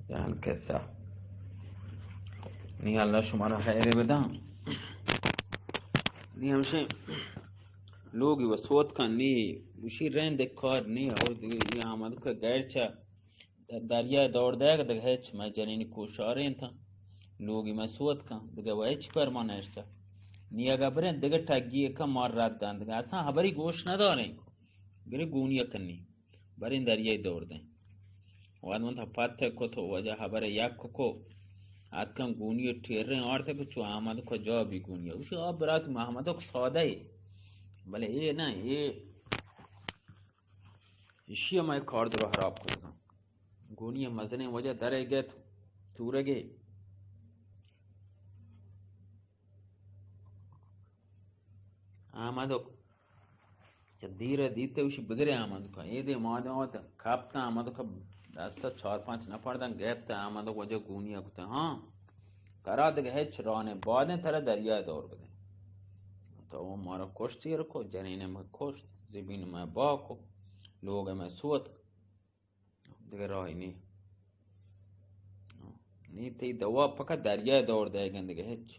جان کسا۔ نی اللہ شمارا خیر بداں۔ نی ہمشے لوگی و سوت کن، نی گوشی رند کار نی، اور دیگه یہ آمد که گیر چا دریا دور دیگ دگه هچ، مئے جنینی کوشاریں تاں لوگی مئے سوت کن، دگه و هچ پر ما نشتا۔ نی اگه بریں دگه ٹگی کن مار رد دن، دگه اصلا خبری گوش نداریں۔ گری گونی کنی۔ بریں دریائے دور دیں۔ واد من تا پت کت و وجہ خبر یک کو۔ اتکن گونی ٹیریں آرت کو چو احمد کو جا بھی گونی۔ اسی آ برات محمد کو سادہ ہے۔ بلے اے نہ، اے اشی میں کار درو خراب کتگاں۔ گونی مزنیں وجہ درے گت تورگے۔ احمد چہ دیر ء دیت ء گوشی، بگرے احمد کن۔ اے دے مادام وت کپت، احمد کن دست ء چار پنچ نفر دن گپت، احمد وجہ گونی ء کت، ہاں، ترا دگہ ہچ راہ نے، بادیں ترا دریا ء دور بدیں۔ تو مارا کشت، ایر کو، جنین ء مہ کشت، زمین ء مہ با کو، لوگ ء مہ سوت۔ دگہ راہی نی۔ نی تئی دوا پکا دریا دور دئیگ انت، دگہ ہچ۔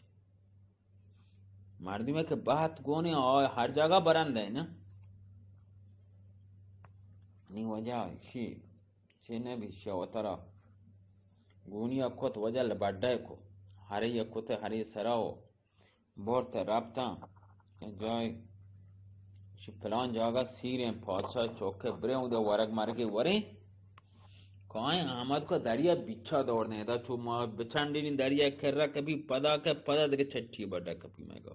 مردمے کہ بہت گونے آ ہر جاگہ برند ہے نا۔ نی وجہ شی، چے نہ بیت شی وترا۔ گونی ء کت وجہ لبڈہ کو۔ ہرے ء کت ہرے سرا و برت رپتاں۔ جای شی پلان جاگہ سیریں پادشاہ چوکے بریں اودے ورگ مرگے وریں۔ کائیں احمد کو دریا بچا دور دیں، ادا چو ما بچنڈی دریا کرا کبھی پدا کے پدا دگہ چٹی بڈا کپی میں گو۔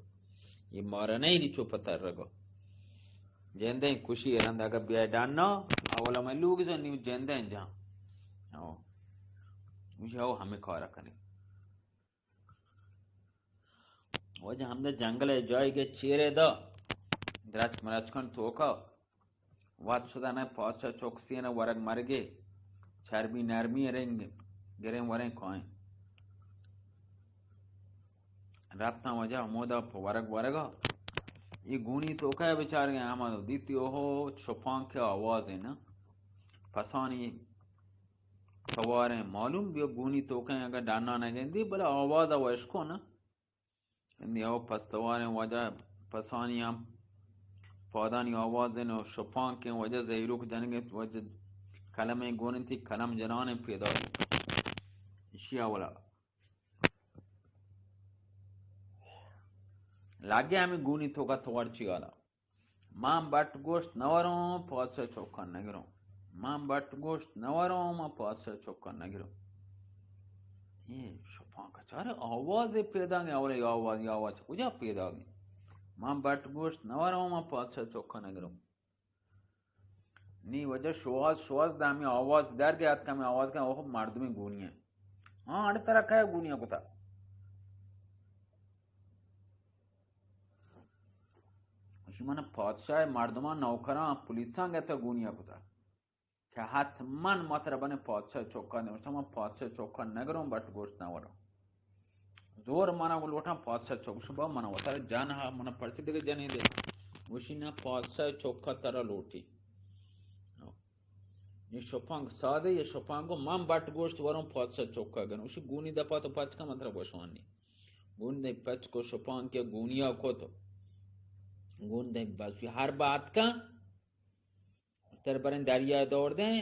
یہ مارا نہیں دی چو پتر رگو۔ جندیں کشی رند اگر بیا ڈانا، اولا میں لوگ زنی جندیں جان۔ او۔ مجھے او ہمیں کارا کنے۔ واجہ ہمدا جنگل ء جایگے چیرے دا، درچک مرچکان توکا وت شدن ء پادشاہ چوکسی ء ورگ مرگے، چربی نرمی رنگ گریں وریں کائیں۔ رپتاں واجہ ہمودا پہ ورگ ورگا، یہ گونی توکا بچارگے آمد و دیتی اوہو شپانک آوازے نا، پسانی تواریں معلوم بیا گونی توکیں اگہ ڈنا نہ گندی، بلے آواز ء وشکو نا۔ انی او پس تواریں واجہ پسانی ہم پادانی آواز ء و شپانکیں واجہ زہیروک جنگ ء واجہ قلمیں گون انتی، قلم جنانیں پیدا۔ ایشی اولا لگے ہمیں گونی توکا توار چی آلا۔ من بٹ گوشت نوروں، پادشاہ چوکان نگروں۔ من بٹ گوشت نوروں، من پادشاہ چوکان نگروں۔ اے شپانک چارے آواز پیدا گئے، اولی آواز، آواز کجا پیدا گئے؟ من بٹ گوشت نوروں، من پادشاہ چوکان نگروں۔ نی وجہ شواز، شواز دا ہمیں آواز در گئے، اتکا ہمیں آواز کن، اوہ مردمی گونی ہے۔ ہاں، اڑے ترا کئے گونی کتا؟ گوشی، من پادشاہ مردمان نوکران پولیسان گتا گونیا کتا کہ حتماً ما ترا بنے پادشاہ چوکا دیں۔ گوشتا، من پادشاہ چوکا نگروں، بٹ گوشت نہ وروں۔ زور منا گو لوٹاں پادشاہ چوک۔ گوشی، با منا وتارا جان ہا، منا پرچی دگہ جنے دے۔ گوشی، نہ، پادشاہ چوکا ترا لوٹی۔ نی شپانک سادے، یہ شپانک گو من بٹ گوشت وروں پادشاہ چوکا گروں۔ گوشی، گونی دپا تو پچ کن، من ترا گوشوانی۔ گون دے پچ کو شپانک یا گونیا کو تو۔ گون دے بس ہر بات کا تر بریں دریا دور دیں۔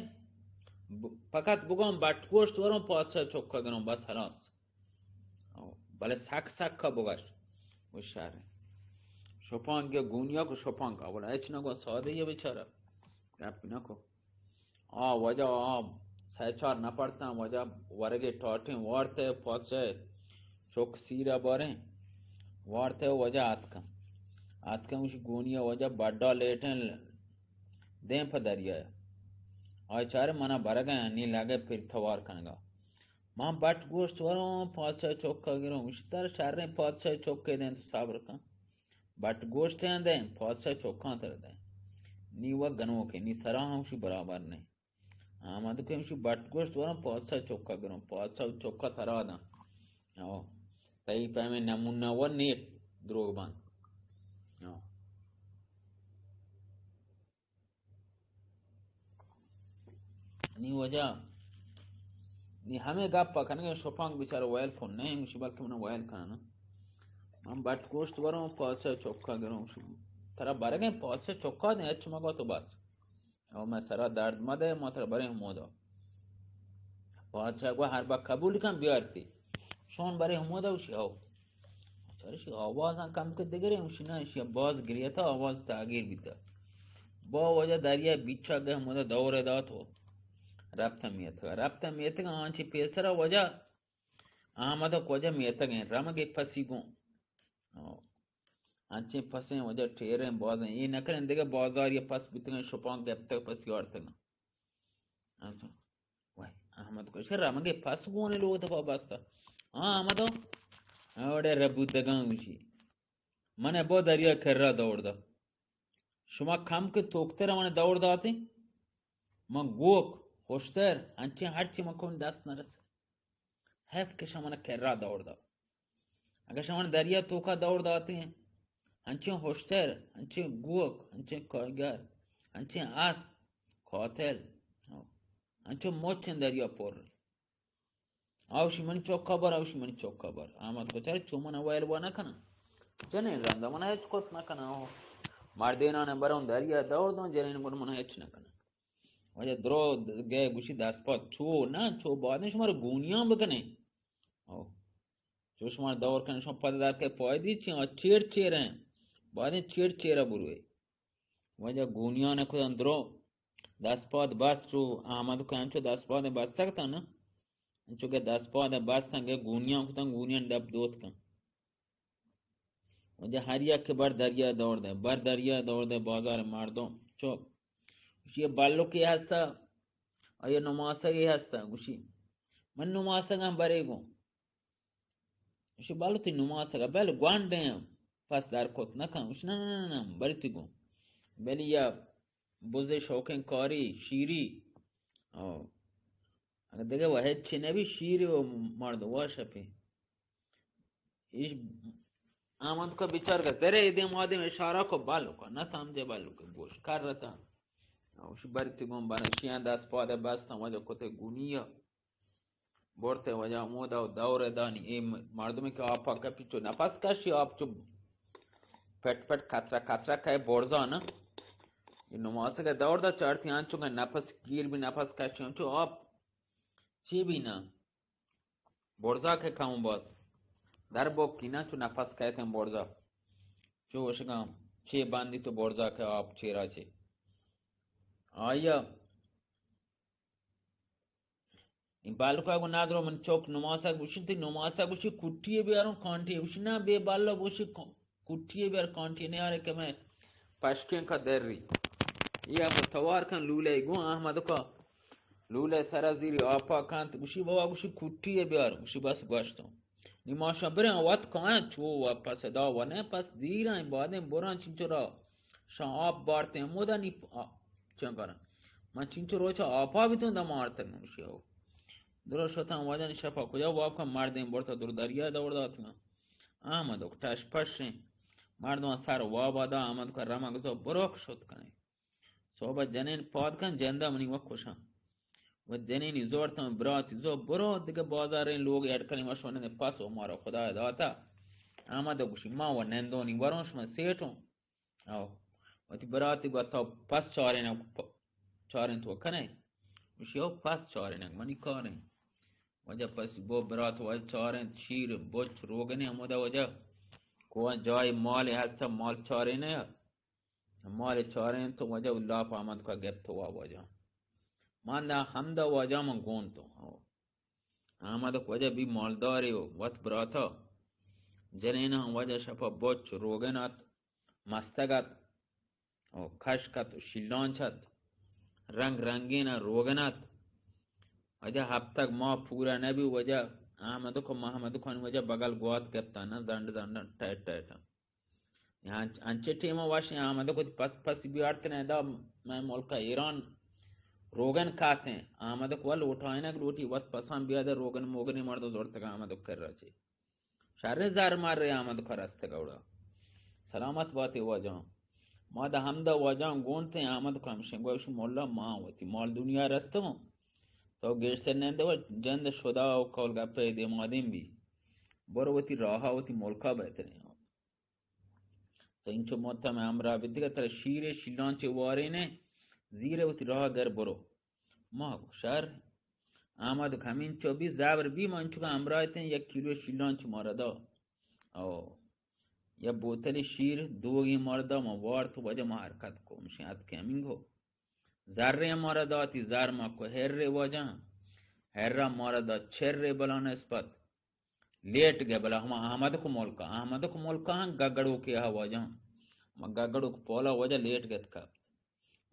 ب-، فقط بگون بٹ گوشت وروں پادشاہ چوکا گروں، بس خلاص۔ او، بلے سک سک کا بگش۔ وہ شہر۔ شپانک یا گونیا کو شپانک، اولا اچ نہ گو سادے یہ بیچارہ۔ گپ نہ کو۔ آ واجہ آ سئے چار نفر تاں، واجہ ورگے ٹاٹیں وارت ء پادشاہ چک سیر ء باریں وارت ء واجہ اتکن۔ اتکن گوشی، گونی ء واجہ بڈا لیٹیں دیم پہ دریا ء۔ آئی چارے منا برگ ء نی لگے پھر توار کنگا۔ من بٹ گوشت وروں پادشاہ چک ء گروں۔ گوشی، تر شریں پادشاہ چک ء دیں، تو صبر کن۔ بٹ گوشت ء دیں، پادشاہ چکاں تر دیں۔ نی و گنوکے، نی سرا ہم شی برابر نہیں۔ آمد کہ ہمشی بٹ گوشت ورم پادشاہ چکا گرم، پادشاہ چکا ترا داں۔ او، تئی پیمیں نمونہ و نیک دروگ بند۔ او۔ نی وجہ نی ہمے گپ ءَ کنگ ءَ شپانک بیچارہ ویل کن نہ، گوشی بلکہ من ویل کناں۔ من بٹ گوشت بروں، پادشاہ چکا گروں۔ ترا برگیں پادشاہ چکا دیں، اچ مگو تو بس۔ او مئے سرا درد مدے، ما ترا بریں ہمودا۔ پادشاہ گو ہر با قبول کن بیارتی۔ شون بریں ہمودا، گوشی او۔ چارشی آوازاں کم کہ دگرے، گوشی نہ، اشی باز گریتا، آواز تاگیر بیتا۔ با وجہ دریا بیچا گئے، ہمودا دور دات و رپتا میتگا۔ رپتا میتگا آنچی پیسرا وجہ احمد کجا میتگیں، رمگے پسی گوں۔ او، انچیں پسیں وجہ ٹیریں بازیں۔ اے نہ کریں دگہ بازاری پس بیتگیں، شپانک گپتگ پسی آرتگاں۔ اچھا۔ وای، احمد کو شر رمگے پس گونے لوگ تپا بستا۔ ہاں، احمد او۔ اوڑے ربودگاں گوشی۔ من بو دریا کرا دور دا۔ شما کم کہ توکتر من دور داتے۔ من گوک، ہوشتر، انچیں ہرچی من کن دست نرسے۔ حیف کہ شما من کرا دور دا۔ اگہ شما من دریا توکا دور داتے، انچیں ہوشتر، انچیں گوک، انچیں کارگر، انچیں اس، قاتل، انچیں مچیں دریا پر۔ آوشی منی چوکا بر، آوشی منی چوکا بر۔ احمد کو چارے چو من ویل وا نہ کناں۔ جنین رندا من ہچ کت نہ کناں۔ مردینان برون دریا دور دوں، جنین گون من ہچ نہ کناں۔ واجہ درو گئے گوشی دست پا چو نہ، چو بعدیں شما گونیاں بکنے۔ او۔ چو شما دور کنے، شما پد دار کے پای دی چی، آ چیر چیر ہیں۔ بعدیں چیر چیر بروے۔ واجہ گونیان کدن درو دست پاد بست، چو احمد کو انچو دست پاد بستگ تن، انچو کہ دست پاد بستن کہ گونیان کتن، گونیان دپ دوت کن۔ واجہ ہر یک کہ بر دریا دور دے، بر دریا دور دے، بازار مردم چو گوشی، یہ بلوکی ہستا، آیا نماسگی ہستا؟ گوشی، من نماسگ ہم برے گوں۔ گوشی، بلو تی نماسگ بل گوانڈیں، پس در کت نہ کن۔ گوشی، نہ، نہ، نہ، نہ، بری تی گوں۔ بلی یا بزے شوقیں کاری، شیری۔ او۔ اگہ دگہ وحد چی نبی، شیری و مرد وا شپی۔ ایش آمد کو بچار کہ درے دیم آدم اشارہ کو بالو کو، نہ سمجھے بالو کو گوش کر رہتا۔ اوش برتی گون بنا شیان دست پادے بستن وجہ کتے گونیا۔ برتے وجہ مودا و دور دانی۔ اے مردمی کہ آپا کپی چو نفس کشی، آپ چو پٹ پٹ قطرہ قطرہ کئے برزا نا۔ اے نماسگ دور دا چارتی آنچو کہ نفس گیر بی، نفس کشی ہم چو آپ چی بی نا۔ برزا کہ کمو باز در بوکی نا، چو نفس کئیتیں برزا۔ چو وشگاں چے بندی تو برزا کہ آپ چیرا چے۔ آیا این بالکا گو ندرو من چوک نماسا گوشی، تی نماسا گوشی کٹی بیاروں کانٹی، گوشی نا بے بالا گوشی کو-، کٹی بیار کانٹی نیارے کہ میں پشکیں کا دری۔ یہ اب توار کن لولے گو احمد کا لولے سرا زیری آپا کانت، گوشی بابا، گوشی کٹی بیار، گوشی بس گوشتوں۔ نی ما شاں بریں وت کایاں چو و پس دا و نہ پس دیراں بادیں براں چنچو را شاں آپ بارتیں مودا نی پ-، آ، چن کراں۔ من چنچو روچا آپا بیتوں دم آرتگ نوشی ہو۔ درو شتاں واجہ نی شپا کجا واب کن مردیں برتا در دریا دور داتگاں۔ آمد اوک ٹش پشیں۔ مردماں سر وابا دا آمد کا رمگ زو بروک شت کنے۔ صحبہ جنین پاد کن جندا منی وک کشاں۔ و جنینی زورتاں براتی زو برو دگہ بازاریں لوگ اڈ کنی مشو نندے پس و مارا خدا داتا۔ آمد و گوشی ما و نندونی وروں شما سیٹوں۔ او۔ وتی براتی گو تو پس چارینگ پ-، چارین تو کنے؟ گوشی او پس چارینگ منی کاریں۔ وجہ پس بو برات وجہ چارین شیر بچ روگنے ہمودا وجہ کوان جای مال ہستا مال چارینے۔ مال چاریں تو وجہ لاپ آمد کا گپت وا واجہ۔ من دا ہمدا واجہ من گون تو۔ آمد وجہ بی مالداری و وت براتا۔ جنیناں وجہ شپا بچ روگن ات، مستگ ات، و کشک ات و شیلانچ ات، رنگ رنگین روگن ات۔ وجہ ہپتگ ماہ پورا نبی وجہ احمد کو محمد کو وجہ بغل گوات گپتا نا زنڈ زنڈ ٹیٹ ٹیٹ۔ انچ-، انچیں ٹیم ءَ وش آمدگ کت پس پس بیارتنے دا مئے ملک ءَ ایران روگن کاتیں۔ آمدگ وا لوٹائینگ لوٹی وت پساں بیاد روگن موگنی مردم زرتگ آمدگ کرا چے۔ شریں زر مر آمدگ کا رستگ اوڑا۔ سلامت باتے واجہاں۔ ما دا ہمدا واجہاں گونتیں آمدگ ہمشیں گوش مولا ما وتی مال دنیا رستگوں۔ تو گیشتر نندے و جند شدا و کول گپے دیما دیم بی۔ برو وتی راہا وتی ملکا بہترین۔ تو انچو مت ہمے ہمراہ بیتگا، ترا شیرے شیلانچے وارینے، زیرے وتی راہ گر برو۔ ما گو شر۔ احمد ہمینچو بی زبر بی، ما انچو ہمراہ اتیں، یک کیلو شیلانچ مارا دا۔ او یا بوتلی شیر دوگی مارا دا، ما وارت واجہ ما حرکت کو، مشین اتکے ہمینگو۔ زرے مارا داتی، زر ما کو ہرے واجہ، ہرا مارا دا چرے بلا نسبت۔ لیٹ گئے بلا ہما احمد کو ملکا، احمد کو ملکا ہم گگڑو کے ہا واجہ، ہما گگڑو کو پولا واجہ لیٹ گئے کپت۔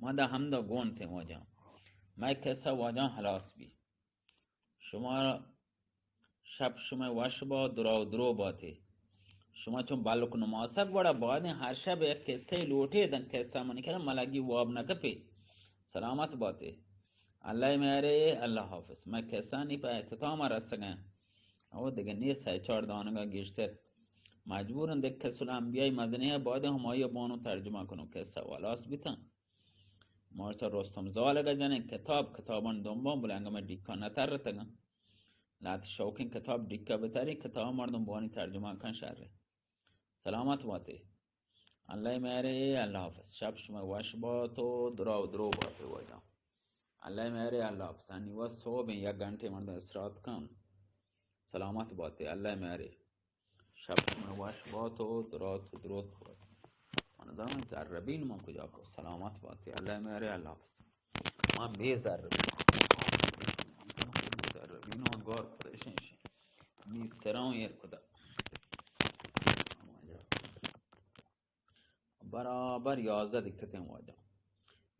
ما دا ہمدا گون تھے واجہ۔ مئے قصہ واجہ ہلاس بی۔ شما شپ شمئے وش با، دراو درو باتے۔ شما چون بلک نماسگ وڑا بادیں ہر شب یک قصہ لوٹے دن، قصہ منی کرا ملگی واب نہ کپے۔ سلامت باتے۔ اللہ مہرے، اللہ حافظ۔ مئے قصہ نی پہ اختتام رسگیں۔ او دگہ نیست ہے چار دانگا گیشتر۔ مجبورن دگہ قصہ الانبیاء مزنی ہے، بعد ہمائی بانو ترجمہ کنو قصہ والاس بیتن۔ مارچا رستم زالگا جنیں کتاب، کتابان دنبان بلے انگا میں ڈیکا نترتگن۔ لات شوقیں کتاب ڈیکا بتریں، کتاب مردم بانی ترجمہ کن شر۔ سلامت باتے۔ اللہ مہرے، اللہ حافظ۔ شپ شما وش بات و درا و درو باتے واجہ۔ اللہ مہرے، اللہ حافظ۔ انی وقت صبح یک گھنٹے مردم استراحت کن۔ سلامت باتے، اللہ مہرے۔ شپ شما وش بات و درات و دروت بات۔ من دارم زربین من کجا کو؟ سلامت باتے، اللہ مہرے، اللہ حافظ۔ ما بے زربین۔ زربین و گار پریشن شی۔ می سراں ایر کدا۔ برابر یازدہ دقتیں واجہ۔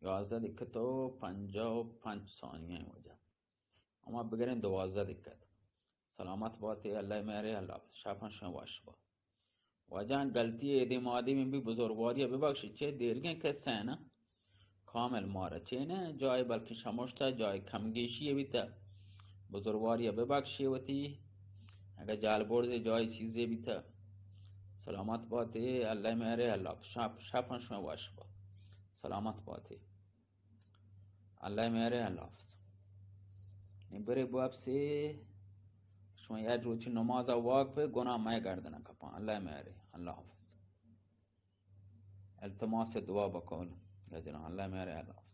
یازدہ دقت و پنجاہ و پنچ ثانیہ واجہ۔ ہما بگریں دوازدہ دقت۔ سلامت باتے، اللہ مہرے، اللہ حافظ۔ شپاں شما وش با۔ واجہ غلطی اے دیم آدمی بھی بزرگواری ببخشی، چہ دیرگیں قصہ ہے نا۔ کامل مارا چین ہے، جائے بلکہ شمشتا، جائے کمگیشی بیتا۔ بزرگواری ببخشی وتی، اگر جال برز جائے چیزے بیتا۔ سلامت باتے، اللہ مہرے، اللہ حافظ۔ شپ، شپاں شما وش با۔ سلامت باتے۔ اللہ مہرے، اللہ حافظ۔ نی برے بواب سے شما یک روچی نماز واک پہ گناہ مئے گردن کپاں۔ اللہ مہرے، اللہ حافظ۔ التماس دعا بقول یا جناب، اللہ مہرے، اللہ حافظ۔